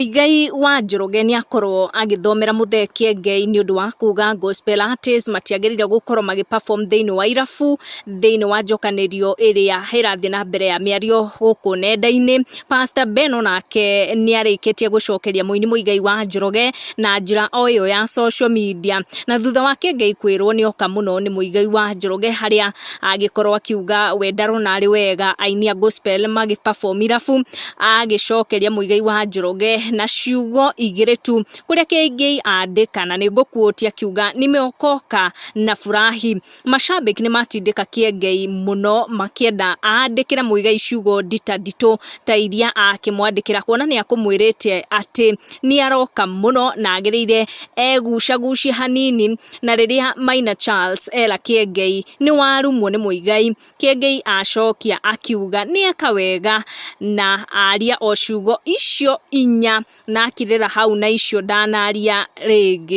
Muigai wa Njoroge nĩakorwo agĩthomera Muthee Kiengei nĩ ũndũ wa kuga gospel artists matiagĩrĩire gũkorwo magĩ perform thĩinĩ wa irabu thĩinĩ wa njokanĩrio ĩrĩa ĩrathiĩ na mbere ya mĩario gũkũ nenda-inĩ. Pastor Ben onake nĩarĩkĩtie gũcokeria mũini Muigai wa Njoroge na njĩra o ĩyo ya social media, na thutha wa Kiengei kwĩrwo nĩoka mũno nĩ Muigai wa Njoroge harĩa agĩkorwo akiuga we ndarona arĩ wega aini a gospel magĩ perform irabu, agĩcokeria Muigai wa Njoroge na ciugo igĩrĩ tu kũrĩa Kiengei andĩka na nĩ ngũkuotia akiuga nimeokoka na furahi. Mashabiki nĩ matindĩka Kiengei mũno makĩenda andĩkĩre Muigai ciugo ndita nditũ ta iria akĩmwandĩkĩra kuona nĩ akũmwĩrĩte atĩ nĩ aroka mũno na agĩrĩire egucagucie hanini. Na rĩrĩa Maina Charles era Kiengei nĩ warumwo nĩ Muigai, Kiengei acokia akiuga nĩ eka wega na aria o ciugo icio inya na akirĩra hau na icio ndanaria rĩngĩ.